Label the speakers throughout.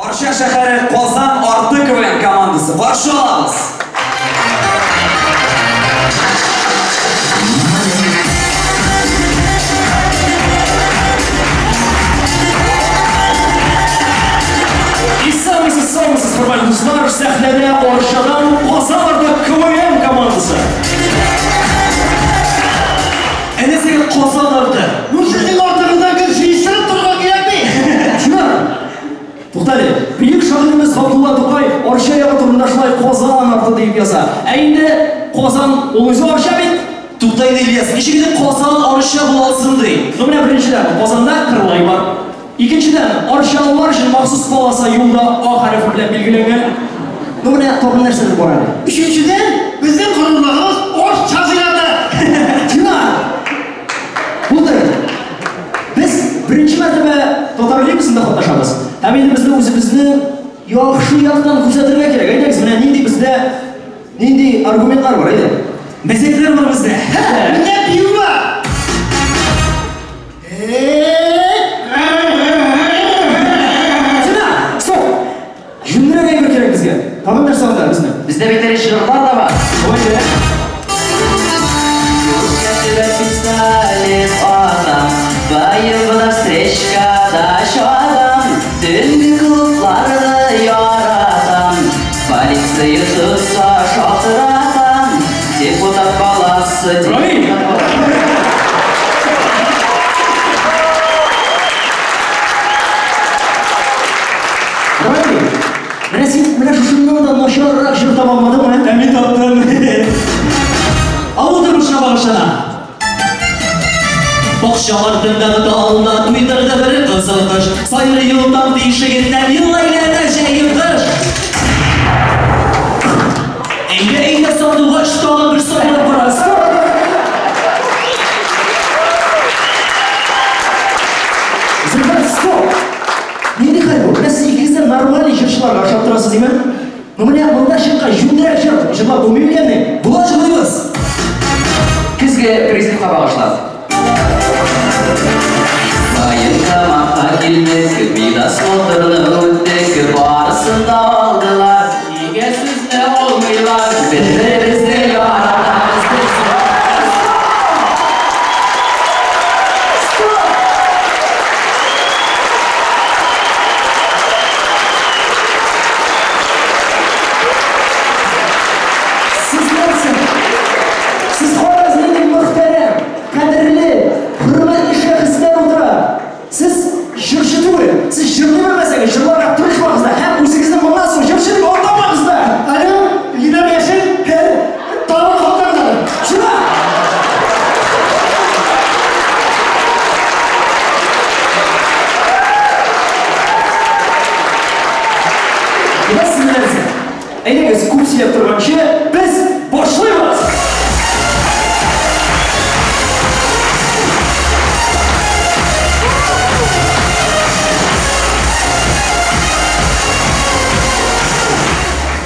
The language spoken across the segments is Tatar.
Speaker 1: Арча шәһәре Казан арты КВН командасы. Каршы алабыз.
Speaker 2: Исәнмесез, саумысыз, хөрмәтле дуслар, сәхнәдә Арчадан Казан арты КВН командасы.
Speaker 1: Әнә Казан арты.
Speaker 3: Ну сезнең артыгыздан гел җыештырып торырга кирәкми.
Speaker 2: Чынар! Туктале, бөек шагыйребез Габдулла Тукай Арча ягы турында шулай Казан арты дип яза. Ә инде Казан ул үзе Арча бит.
Speaker 1: Тукта инде, Ильяс, ничек итеп Казан Арча була алсын ди?
Speaker 2: Ну менә беренчедән, Казанда Кырлай бар. Икенчедән, арчалылар өчен махсус полоса юлда А хәрефе белән билгеләнгән. Ну менә тагын нәрсәләр бар әле.
Speaker 3: Өченчедән, безнең горурлыгыбыз Арча зираты.
Speaker 2: Чынар! Булды. Без беренче мәртәбә Татар лигасында катнашабыз. Һәм инде безне үзебезне яхшы яктан күрсәтергә кирәк. Әйдәгез, менә нинди бездә нинди аргументлар бар, әйдә.
Speaker 1: Мәзәкләр бар бездә.
Speaker 3: Менә бию бар.
Speaker 2: Чынар, стоп! Җүнлерәк әйбер кирәк безгә. Тагын нәрсә анда безнең?
Speaker 4: Бездә бит әле җырлар да бар.
Speaker 2: Ой, дә.
Speaker 4: Пистолет атам, боевна встречкада шадам, төнге клубларны яратам, полиция тотса шалтыратам, депутат баласы,
Speaker 2: Рамиль!
Speaker 4: депутат баласы.
Speaker 2: Рамиль, менә син менә шушыннан да начаррак җыр таба алмадыңмы, ә?
Speaker 1: Ә мин таптым. Авыл тормышына багышлана. Бакча артындагы талда туйдырды бер кызыл кош. Сайрый юлдан тишегеннән ел әйләнә җәен кыш. Әйдә, әйдә, сандугач, тагын бер сайрап кара.
Speaker 2: Зөфәр, стоп! Нинди хәл бу? Менә сез икегез дә нормальный җырчыларга ошап торасыз, димме? Ну менә монда чыккан җүнлерәк җыр җырлап булмый микән ни?
Speaker 1: Була, җырлыйбыз.
Speaker 4: Көзге призывка багышлап. Военкоматка килдек, медосмотрны үттек, барысын да алдылар, нигә сүзне алмыйлар, бер-беребезне яратабыз без.
Speaker 2: Сез нәрсә? Сез карагыз, нинди мөхтәрәм, кадерле, хөрмәтле шәхесләр утыра. Сез җырчы түгел, сез җырлый белмәсәгез, җырларга тырышмагыз да һәм үзегезне моннан соң җырчы дип атамагыз да.
Speaker 3: Алло, Линар Яшел, тагын хатыннар.
Speaker 2: Чынар! Беләсезме нәрсә? Әйдәгез, күп сөйләп торганчы, без башлыйбыз!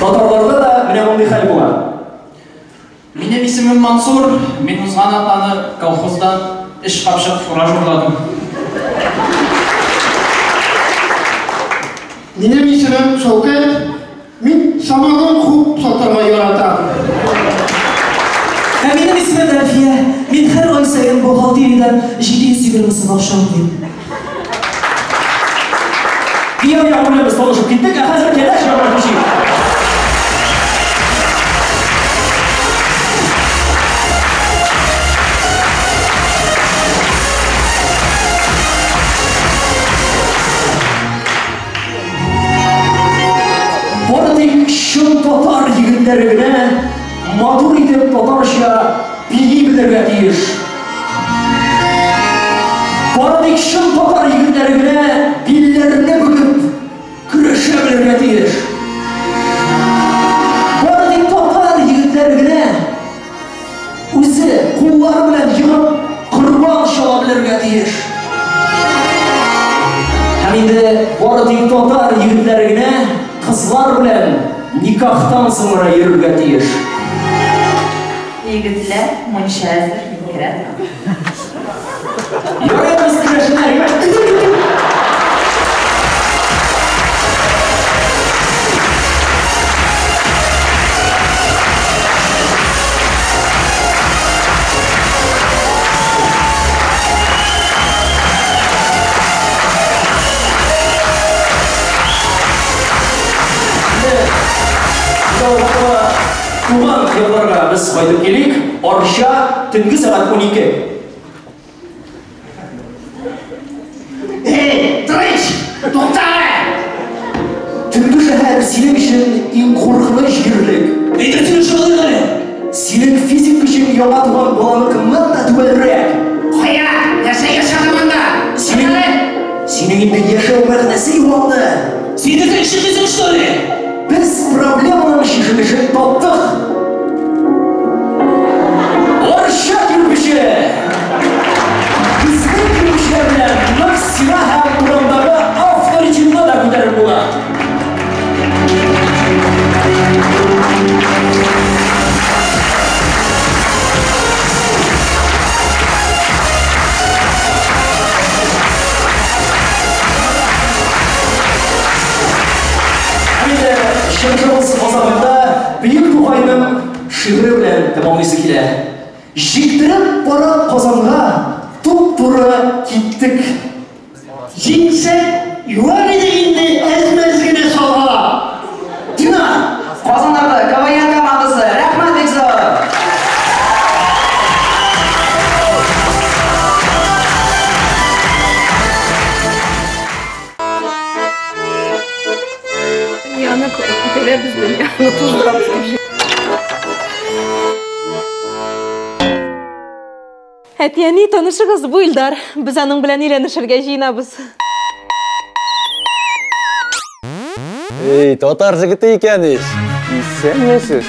Speaker 2: Татарларда да менә мондый хәл була.
Speaker 5: Минем исемем Мансур, мин узган атнаны колхоздан өч капчык фураж урладым.
Speaker 3: Минем исемем Шәүкәт, мин самогон күп сатарга яратам.
Speaker 6: Ә минем исемем Әлфия. Мин һәр ай саен бухгалтериядән 720 сум акча алмыйм.
Speaker 2: Кияү ягы белән без танышып киттек, ә хәзер кәләш ягына күчик. Бары тик чын татар егетләре генә матур итеп татарча бии белергә тиеш. Бары тик чын татар егетләре генә билләрне бөгеп көрәшә белергә тиеш. Бары тик татар егетләре генә үзе куллары белән егып корбан чала белергә тиеш. Һәм инде бары тик татар егетләре генә кызлар белән никахтан соң гына йөрергә тиеш.
Speaker 7: Егетләр, мунча әзер, мин керәм.
Speaker 2: Ярый, без керәшеннәр. якларга без кайтып килик. Арча, төнге сәгать 12.
Speaker 3: Эй, дрыч! Тукта әле!
Speaker 2: Төнге шәһәр синең өчен иң куркыныч җирлек.
Speaker 1: Әйдә сөйләшеп алыйк әле.
Speaker 2: Синең физик көчең яңа туган баланыкыннан да түбәнрәк.
Speaker 3: Кая? Нәрсә яшәдең анда?
Speaker 2: Синең, синең инде яшәү мәгънәсе югалды.
Speaker 1: Син дә чыгысың, что ли?
Speaker 2: Без проблеманың чишелешен таптык. Арча кирпече! Безнең кирпечләр белән нык стена һәм урамдагы авторитетны да күтәреп була. Һәм инде чыгышыбыз азагында Бөек Тукайның шигыре белән тәмамлыйсы килә. Җиктереп бара Казанга, туп-туры киттек.
Speaker 3: Җиңсәк, юар идек инде әз-мәз генә салгалап.
Speaker 2: Динар!
Speaker 4: Казан арты КВН командасы, рәхмәт бик зур!
Speaker 8: Дөньяны күтәрәбез, дөньяны туздырабыз дип. Әти-әни, танышыгыз, бу Илдар. Без аның белән өйләнешергә җыенабыз.
Speaker 9: Эй, татар җегете икән ич. Исәнмесез.